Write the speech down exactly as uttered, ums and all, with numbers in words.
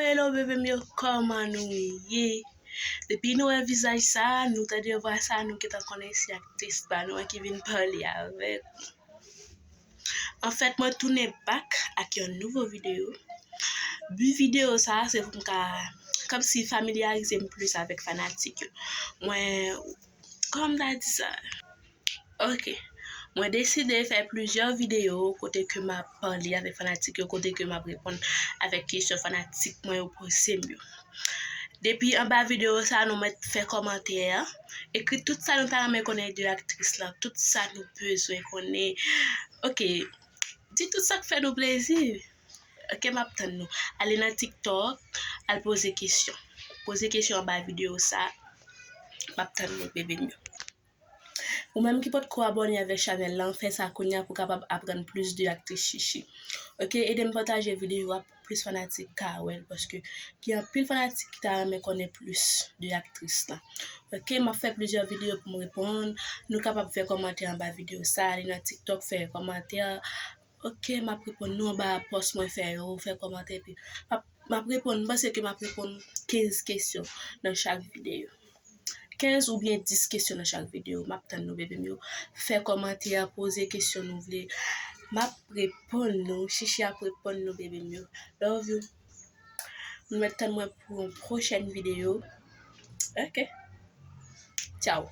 Hello bebe m yo, kòman nou ye? Depi nou wè vizaj sa, nou tande vwa sa, nou gentan konnen se aktris pa nou an ki vin pale avèk nou. Anfèt, mwen tounen back ak yon nouvo videyo. Bi videyo sa, se pou m ka kòmsi familyarize m plis avèk fanatik yo. Mwen, kòman m ta di sa? Ok. Mwen deside fè plizyè videyo kote ke m ap pale avèk fanatik yo, kote ke m ap reponn avèk kesyon fanatik mwen yo poze m yo. Depi anba videyo sa, nou mèt fè kòmantè, ekri tout sa nou ta renmen konnen de aktris lan, tout sa nou bezwen konnen. Ok, di tout sa k fè nou plezi. Ok, m ap tann nou. Ale nan TikTok, al poze kesyon. Poze kesyon anba videyo sa. M ap tann nou, bebe m yo. Ou menm ki potko abòne avèk chanèl lan, fè sa kounye a pou w kapab aprann plis de aktris Chichi. Ok, ede m pataje videyo a pou plis fanatik ka wè l, paske gen anpil fanatik ki ta renmen konnen plis de aktris lan. Ok, m ap fè plizyè videyo pou m reponn. Nou kapab fè kòmantè anba videyo sa, ale nan TikTok, fè kòmantè. Ok, m ap reponn nou anba pòs mwen fè yo, fè kòmantè, epi m ap, m ap reponn, m panse ke m ap reponn kenz kesyon nan chak videyo. Kenz oubyen dis kesyon nan chak videyo. M ap tann nou, bebe m yo. Fè kòmantè, poze kesyon nou vle. M ap reponn nou. Chichi ap reponn nou, bebe m yo. Love you. Nou mèt tann mwen pou yon pwochèn videyo. Ok. Tchao.